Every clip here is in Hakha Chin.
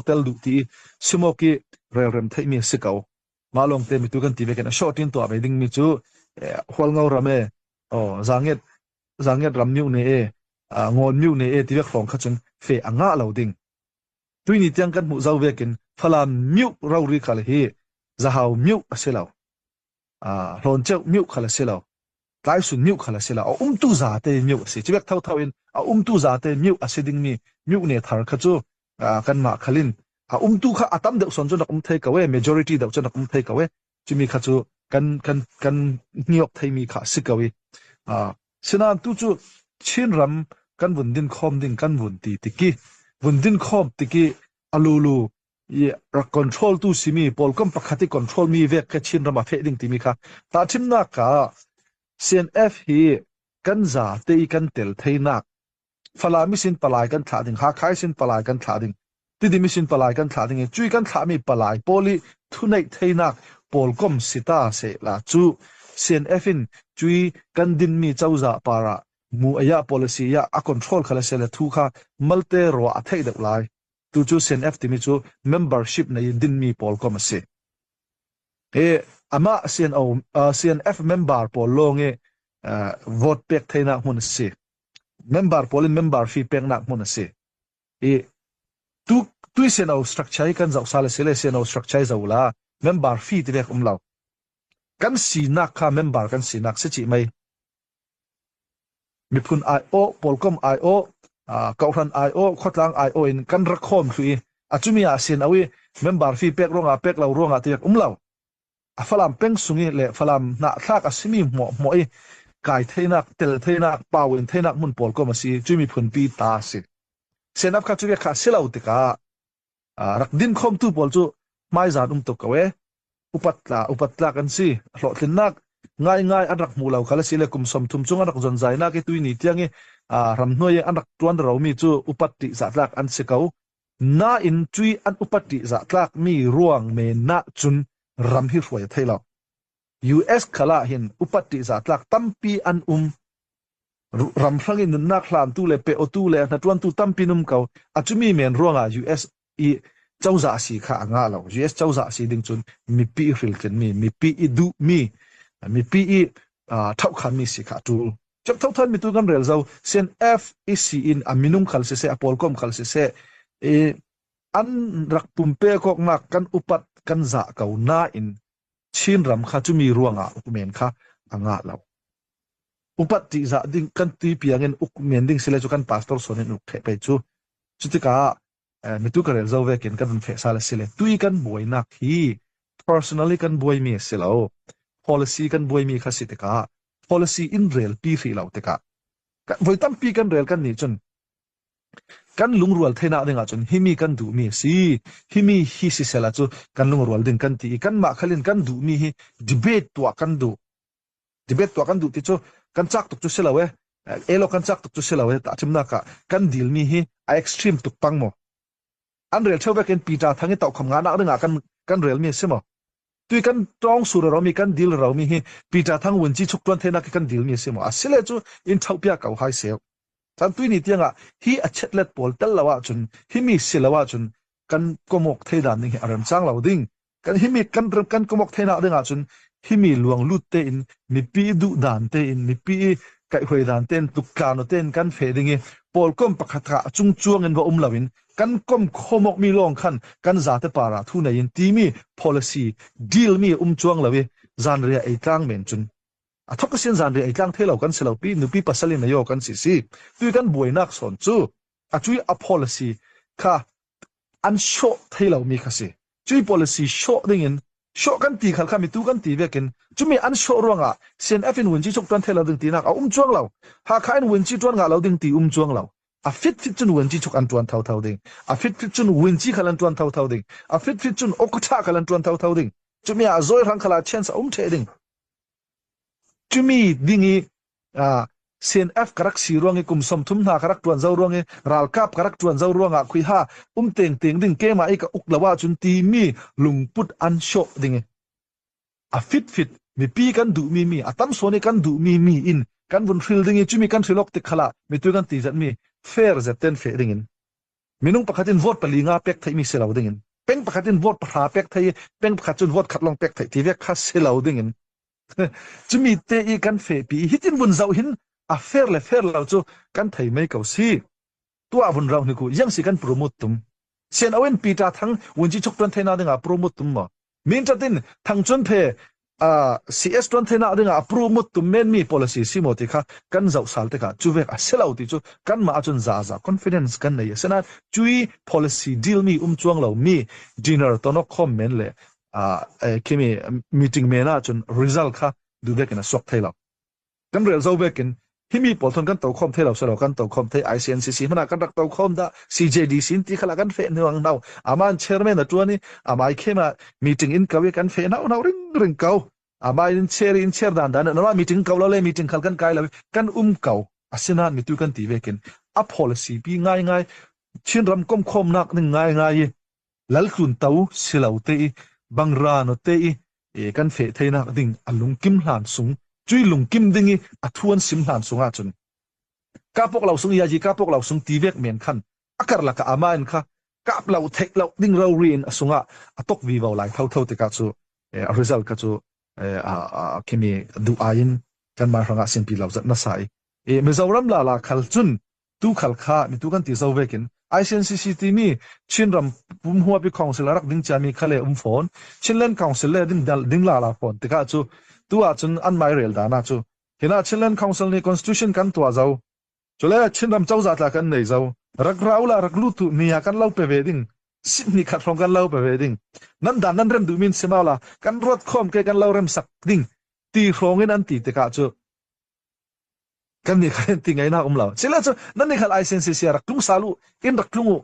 tel duh ti simawk i relrem theihmi a si ko. Mah lawng te mitu kan ti ve kan a short in tuah ve dingmi cu Hualngo ram e oh zanget zanget ram miu ne e ngawn miu ne e ti vek hrawng kha cun fe a ngah lo ding. Tuini tiang kan hmuh zau vekin Falam miu rori khal hi zahau miu a si lo. Hlawn ceu miu khal a si lo. Tlaisun miu khal a si lo. A umtu za te miu a si. Civek tho tho in a umtu za te miu a si dingmi miu ne thar kha cu kanmah khalin a umtu kha a tam deuh son cu rak um thei ko e majority deuh cu rak um thei ko e cumi kha cu kan kan kan hniok theimi kha si ko i sinan tu cu Chinram kan vun din khom ding kan vun ti tiki vun din khom tiki alulu i rak control tu simi polkom pakhat i control mi vek kha Chinram a feh ding timi kha tahthimnak ka CNF hi kan za te i kan tel theinak Falam i sin palai kan thlah ding, Hakha i sin palai kan thlah ding, Tidim i sin palai kan thlah ding i cui kan thlahmi palai pawl i thuneih theinak pawlkom si ta sehla cu CNF in cui kan dinmi cozah par ah mu aya policy ya a control kha le se le thu kha malte ruah a theih deuh lai. Tu cu CNF timi cu membership nei in dinmi pawlkom a si. Hi amah CNO, CNF member pawl lawng i vote pek theinak hmun a si. Member pawl in member fee peknak hmun a si. I tu tui CNO structure hi kan zoh sal a si le CNO structure hi zoh la member fee ti vek um lo. Kan sinak kha member kan sinak si chih mei. Miphun aiawh, pawlkom aiawh, kohhran aiawh, khuatlang aiawh in kan rak khawm thlu i a cumi ah CNO i member fee pek ruangah pek lo ruangah ti vek um lo. A Falam peng sung i le Falam hnahthlak a simi hmuahhmuah i kai theinak, tel theinak, pau in theinak hmun pawl kom a si. Cu miphun pi ta a si. CNF kha cu kha si lo tikah rak din khomtu pawl cu hmaizan um tuk ko e. Upat tla upat tlak an si. Hlawhtlinnak ngaingai an rak hmu lo khal a si le kum 30 chung an rak zonzainak i tui ni tiang i ramhnuai i an rak tuan romi cu upat ṭih zahtlak an si ko. Nain cui an upat ṭihzah tlakmi ruang men ah cun ram hi hruai a thei lo. US khal ah hin upat ṭihzah tlak tampi an um. Ramhrang i nunnak hlantu le pe-awtu le hnaṭuantu tampi an um ko. A cumi men ruangah US i cozah si kha a ngah lo. US cozah si ding cun mipi i hriltlinmi, mipi i duhmi, mipi i ṭhohkhanmi si kha a ṭul. Cep thothan mi tu kan rel zo sen F i si in a minung khal siseh a pawlkom khal siseh i an rak pumpe koknak kan upat kan zah ko nain Chin ram kha cumi ruangah ukmen kha a ngah lo. Upat ti zah ding kan ti piang in ukmen ding sile cu kan pastor son in uk the pe cu. Cutikah mitu ka rel zo vekin kan run feh sal a si le tui kan buainak hi personally kan buaimi a si lo. Policy kan buaimi kha si tikah policy in rel pi hrih lo tikah voi tampi kan rel kan nih cun kan lungrual thenak ding ahcun himi kan duhmi a si himi hi sisela cu kan lungrual ding kan ti i kanmah khalin kan duhmi hi debate tuah kan duh debate tuah kan duh ti cu kan cak tuk cu si lo e elo kan cak tuk cu si lo e tahchimnak ah kan deal mi hi a extreme tuk pang maw an rel theu vekin Peter Thang i taukham nga nak ding ah kan kan rel mi si maw tui kan tawng sur ro mi kan dil ro mi hi Peter Thang wun chi chuk tuan thenak kan dil mi si maw asile cu in thau pia ko hai sel chan tui ni tianga hi a chetlet pawl tel lo ah cun hi mi si lo ah cun kan komok theidan ding hi a rem chang lo ding kan himi kan kan komok thenak ding ahcun himi luang lut tein mipi duh dan tein mipi kaihhuai dan tein tuktlano tein kan fe ding i pawlkom pakhat kha a cung cuang in va um loin kan kom khomok mi lawng khan kan zate para thu nei in timi policy deal mi um chuang lo i zanria ei tlang men cun a thok sin zanria ei tlang thelo kan si lo pi nupi pasal in ayo kan si si tu kan buainak son cu a cui a policy kha an hrawh thei lomi kha si. Cui policy hrawh dingin hrawh kan ti khal kha mitu kan ti vekin cumi an hrawh ruangah CNF in wunci chuk tuan thei lo ding tinak a um chuang lo. Hakha in wunci tuan ngah lo ding ti um chuang lo. A fit fit cun wunci chuk an tuan thotho ding. A fit fit cun wunci khal an tuan thotho ding. A fit fit cun okutha khal an tuan thotho ding. Cumi ah zoi rang khala chance a um the ding. Cumi ding i CNF ka rak si ruang i kum 30 hna ka rak ṭuan zau ruang i ralkap ka rak ṭuan zau ruangah khui ha um tengteng ding keimah i ka uk lo ahcun timi lungput an hrawh ding i a fit fit mipi kan duhmi mi a tam sawn i kan duhmi mi in kan vun hril ding i cumi kan hrilok tik khala mitu kan ti zat mi fair zet ten fe ding in. Minung pakhat in vote pali nga pek theimi si lo ding in peng pakhat in vote pahra pek thei peng pakhat cun vote khat lawng pek thei ti vek kha si lo ding in cumi te i kan fehpi hitin vun zoh hin a fair le fair lo cu kan thei mei ko si. Tuah vun rau hniku yang si kan promote tum. Sian oin Peter Thang wunji chuk tuan theina ding ah promote tum ma. Min chatin Thang Chun Phe CS tuan theina ding ah promote tum men mi policy si mo ti kha kan zau sal te kha chu vek a selo ti chu kan ma achun za za confidence kan nei asena chui policy deal mi um chuang lo mi dinner tonok khom men le kimi meeting mena chun result kha du vek in a sok thei lo. Kan rel zo vekin himi pawl thon kan to khom thei lo selo kan to khom thei ICNCC hmana kan rak to khom da CJDC in ti khala kan fe nuang nau aman chairman a tuani amai khema meeting in kawi kan fe nau nau ring ring kau amai in chair in chair dan dan na meeting kau lo le meeting khal kan kai lo kan um kau asina mitu kan ti vekin a policy pi ngai ngai Chinram kom khom nak ning ngai ngai laltlun to silo te i bangra no te i e kan fe theinak ding a lungkim hlan sung cui lungkim ding i a thuan sim hlan sung ahcun kapok lo sung yaji kapok lo sung ti vek men khan akar laka ama in kha kap lo theik lo ding ro ri in a sunga a tok vi vo lai tho tho tikah cu a result kha cu khimi du ain kan ma hranga sin pi lo zat na sai e Mizoram la la khal cun Tuukhal kha mitu kan ti zo vekin ICNCC timi Chinram pumhuapi council a rak ding ciami kha le um fawn. Chinland Council le ding, ding la la fawn tikah cu tu ahcun an mai rel dana cu hina Chinland Council nih constitution kan tuah zo. Cule Chinram cozah tla kan nei zo. Rak rau la rak lut tu ni ah kan lo pe ve ding. Sihni khat hrawng kan lo pe ve ding. Nan dan nan rem duh min simau la kan ruat khom ke kan lo rem sak ding. Ti hrawng in an ti tikah cu Kan nih khan ti ngai nak um lo. Sila cu nan nih khan ICNCC rak tlung salu in rak tlung u.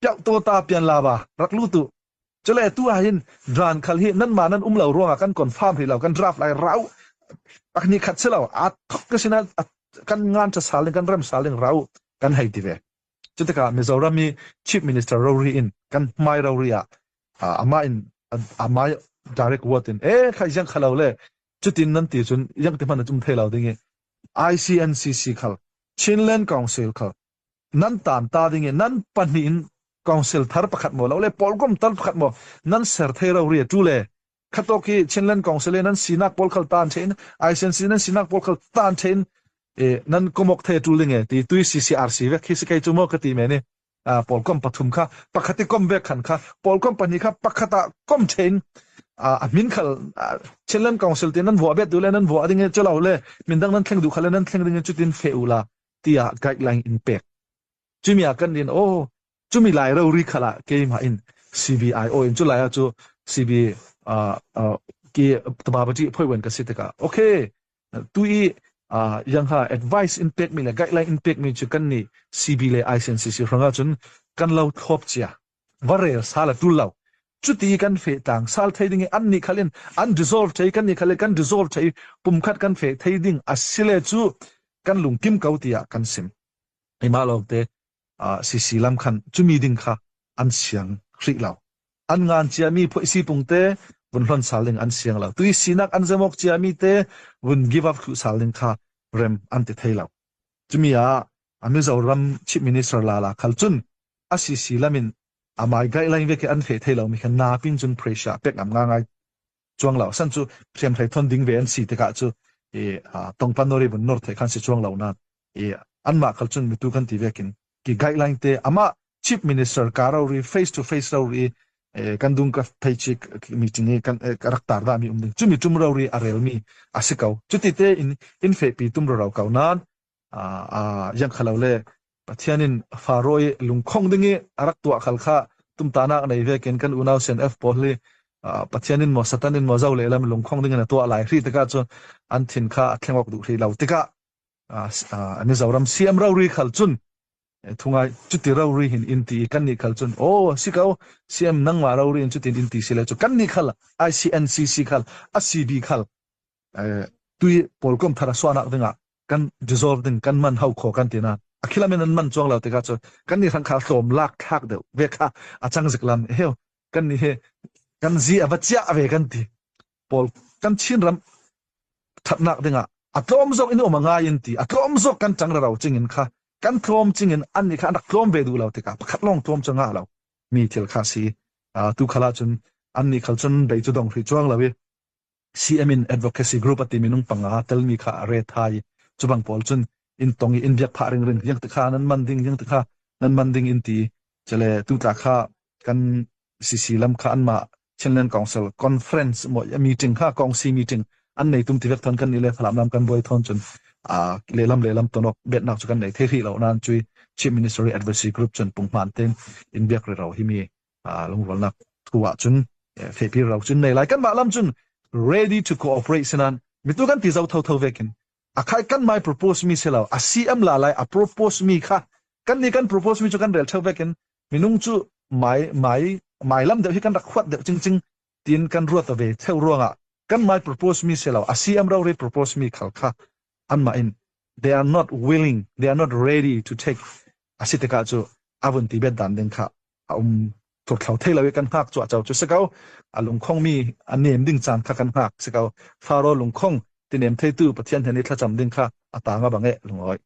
Piau to ta pian la ba rak lu tu. Chule tu ah hin dran khal hi nan ma nan um lo ruangah kan confirm ri lo kan draft lai rau ak ni khat silo a thok ka sina kan ngan cha saling kan rem saling rau kan hei ti ve. Cutikah Mizoram i Chief Minister rori in kan hmai rori ah ama in amai direct word in e khai jang khalo le cutin nan ti cun yang ti hman um thei lo ding i ICNCC khal Chinland Council khal nan tan ta ding i nan pahnih in council thar pakhat mo lo le polkom tal pakhat mo nan ser thei ro ri tu le khato khi Chinland Council nan sinak pawl khal tan thein ICNC nan sinak pawl khal tan thein e nan komok the tu ling e ti tui CCRC ve khi si kai chu mo ka ti me ni pawl kom pathum kha pakhat i kom ve khan kha pawl kom pahnih kha pakhat ah kom thein a min khal Chinland Council ti nan vua bet du le nan vua ding e chalo le min dang nan thleng du khal nan thleng ding e chutin fe ula tia guideline in pek chumi a kan din o chumi lai ro ri khala keima in CBIO in chu lai a chu CB ki tababati phoi wen ka si tika okay tu i yang ha advice in pek mi le guideline in pek mi chu kan ni CB le ICNCC hranga chun kan lo thop chia va rel sala tul lo chuti kan fe tang sal thei ding an ni khalin an dissolve thei kan ni khale kan dissolve thei pumkhat kan fe thei ding asile chu kan lungkim kau tia kan sim ima lawng te CC lam khan chumi ding kha an siang hrih lo an ngan ciami phoisi pung te vun hlon sal ding an siang lo tui sinak an zemok ciami te vun give up thlu sal ding kha rem an ti thei lo chumi ah a Mizoram Chief Minister la la khal chun a CC lamin amai guideline ve ke an fe thei lo mi khan na pin chun pressure pek ngam nga ngai chuang lo san chu hriam hlei thon ding ve an si tikah cu i tongpan nori bun nor the khan si chuang lo na i anmah khal cun mitu kan ti vekin ki guideline te ama chief minister ka ro ri face to face ro ri kan dung ka thei chi meeting i kan rak tar da mi um ding chumi tum ro ri a rel mi a si ko chuti te in in fe pi tum ro ro ko nan a yang khalo le Pathian in Faro i lungkhong ding i a rak tuah khal kha tumtanak nei ve ken kan unau CNF pawl hi Pathian in maw Satan in maw zo le lam lungkhong ding in a tuah lai hri tikah cun an thin kha a thleng awk duh hrih lo tikah Mizoram CM rori khal cun thungai cuti rori hin in ti kan nih khal cun o si ko CM nangmah rori in cutin in ti si le cu kan nih khal ICNCC khal a CB khal tui pawlkom thar a suanak dingah kan dissolve ding kan man hau kho kan tina akhilam in an man chuang lo tikah cu kan ni hrang kha tlawm lak thlak deuh ve kha a chang zik lam heu kan ni he kan zi ava chia ve kan ti pawl kan Chin ram thatnak dingah a tlawm zok in um a ngai in ti a tlawm zok kan chang raro ching in kha. Kan tlawm cing in an nih kha an rak tlawm ve duh lo tikah pakhat lawng tlawm cu ngah lo mi thil kha si. Tu khal ahcun an nih khal cun bei cu dong hrih cuang lo i CM in advocacy group a ti minung panga telmi kha a re thai cu bang pawl cun in tong i in biak phah ring ring yang te kha nan man ding yang te kha nan man ding in ti chele tu tla kha kan CC lam kha an mah Chinland Council conference mo meeting kha kongsi meeting an nei tum ti vek thon kan ni le falam lam kan buai thon cun a le lam le lam tonok bet nak chu kan nei the ri lo nan chui Chief Ministry Advocacy Group cun punghman ten in biak ri ro hi mi lungrualnak thu ah cun fehpi ro cun nei lai kan mah lam cun ready to cooperate sinan mitu kan ti zo tho tho vekin akhai kan mai propose mi selo a CM la lai a propose mi kha kan ni kan propose mi chu kan rel theu vekin minung chu mai mai mai lam deuh hi kan rak huat deuh ching ching tin kan ruat ve theu ruangah kan mai propose mi selo a CM ro re propose mi khal kha an ma in they are not willing they are not ready to take asi tikah cu avun ti bet dan ding kha a um thurthlo thei lo i kan hngak cuah cho cu si ko a lungkhong mi a nem ding caan kha kan hngak si ko faro lungkhong ti nem theitu pathian he ni thlacam ding kha a tanga bang e lungoi.